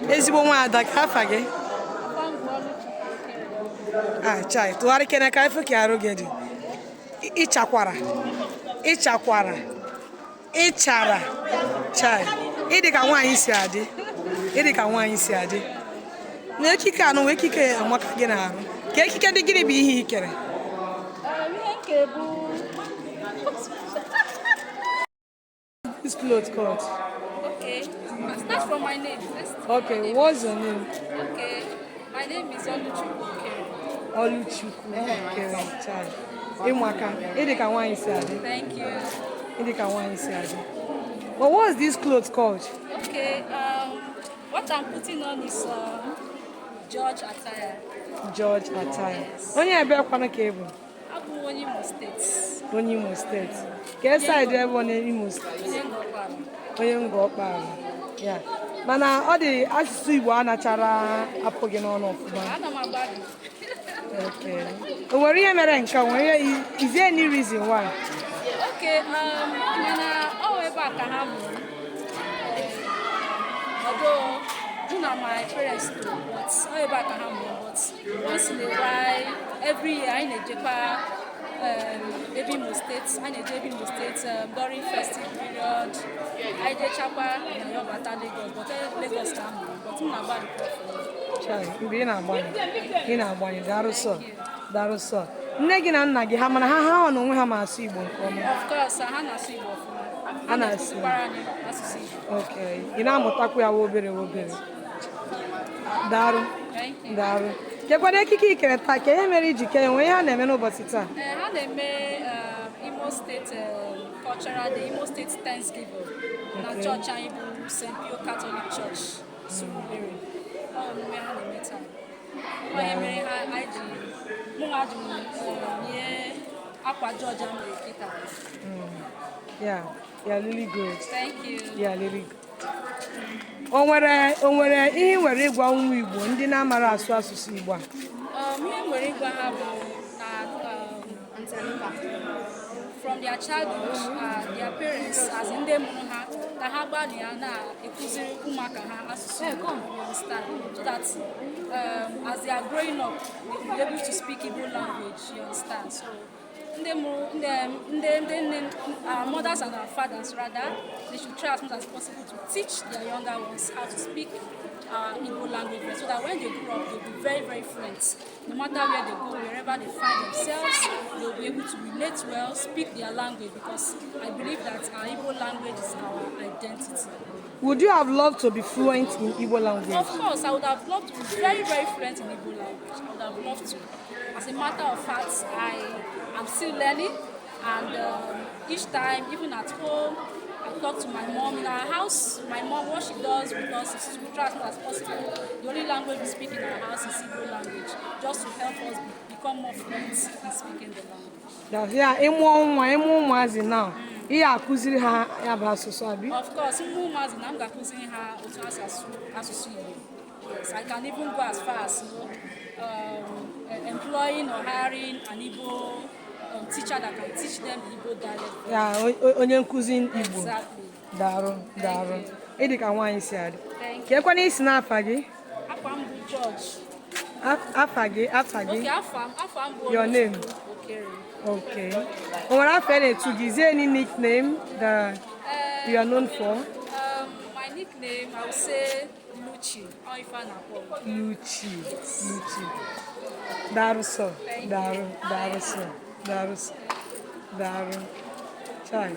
Ezigbo nwaada, ka afa gị? Ah, chai, tụgharị kene ka ife ka arụ gị dị. Ịchakwara, ịchakwara, ịchara. Chai, ịdị ka nwaanyị si adị, ịdị ka nwaanyị si adị. Na ekike anụ nwa ekike amaka gị na-arụ. Ka ekike dị, gịnị bụ ihe i kere? Ihe nke bụ This cloth called? Okay, start from my name. Let's Okay, what's your name? Okay, my name is Oluchukwu Okere. Oluchukwu Okere. Chai, ịmaka, ịdị ka nwaanyị si adị. Thank you. Ịdị ka nwaanyị si adị. But what's this cloth called? Okay, what I'm putting on is George attire. George attire. Onye ebe kwanụ ka ị bụ? Abụ m onye Imo State. Onye Imo State. Ka side ebe ọ na Imo State? Onye Ngor Okpala. Onye Ngor Okpala ya. Mana ọ dị asụsụ Igbo anachara apụ gị n'ọnụ ọfụma. Ana m agbalị. Okay. O nwere ihe mere nke a? O nwere ihe, is there any reason why? Okay, mana ọ wụ ebe a ka ha mụrụ m. Although mụ na my parents too, but ọ ebe a ka ha mụrụ m. But once in a while, every year, anyị na-ejekwa ebe Imo State, anyị na-eje ebe Imo State during festive period. Anyị jechakwa na ya bata Lagos, but Lagos ka a mụrụ m, but m na-agbalịkwa ọfụma. Chai, mgbe ị na-agbanye, ị na-agbanye, daalụ sọ, daalụ sọ. Nne gị na nna gị, ha mana ha na onwe ha ma asụ Igbo nke ọma? Of course, ha na-asụ Igbo ọfụma. Ha na-asụ. Na-akụzikwara anyị asụsụ Igbo. Okay, ị na-amụtakwa ya obere obere. Daalụ. Thank you. Daalụ. Kekwana ekike ikere taa, ka ihe mere iji kee nwee ihe a na-eme n'ụbọchị taa? Ee, ha na-eme Imo State Cultural Day, Imo State Thanksgiving na chọọchị anyị bụ St. Pio Catholic Church, Surulere. Ọ emume ha na-eme taa. Ọ ihe mere ha anyị ji mụnwa ji nye akwa George a mere kịta. Yeah, yeah, really good. Thank you. Yeah, really good. O nwere ihe ị nwere ịgwa ụmụ Igbo ndị na-amara asụ asụsụ Igbo a? Ihe m nwere ịgwa ha bụ na from their childhood, their parents, as ndị mụrụ ha, ka ha gbalịa na-ekụziri ụmụaka ha asụsụ Igbo, you understand? So that as they are growing up, they will be able to speak Igbo language, you understand? So ndị mụrụ ndị nne, our mothers and our fathers rather, they should try as much as possible to teach their younger ones how to speak our Igbo language so that when they grow up, they'll be very, very fluent. No matter where they go, wherever they find themselves, they'll be able to relate well, speak their language, because I believe that our Igbo language is our identity. Would you have loved to be fluent in Igbo language? Of course, I would have loved to be very, very fluent in Igbo language. I would have loved to. As a matter of fact, I am still learning, and each time, even at home, I talk to my mom. In our house, my mom, what she does with us is to try as much as possible. The only language we speak in our house is Igbo language, just to help us become more fluent in speaking the language. Ya ịmụọ nwa, ịmụ ụmụazị now, ihe akụziri ha ya bụ asụsụ abi? Of course, ụmụ ụmụazị na m ga-akụziri ha otu ha si asụ asụsụ Igbo. Yes, I can even go as far as employing or hiring an Igbo teacher that can teach them the Igbo dialect. Ya onye nkụzi Igbo. Exactly. Daalụ, daalụ. Ịdị ka nwaanyị si adị. Thank you. Ka ekwana isi n'afa gị? Afa m bụ George. Afa gị, afa gị? Okay, afa m bụ Your name? Oluchukwu Okere. Okay. O nwere afa a na-etu gị? Is there any nickname that you are known for? My nickname, I would say Luchi. Or if I na Luchi. Luchi. Daalụ sọ. Daalụ, daalụ sọ. Daalụ sọ. Daalụ. Chai.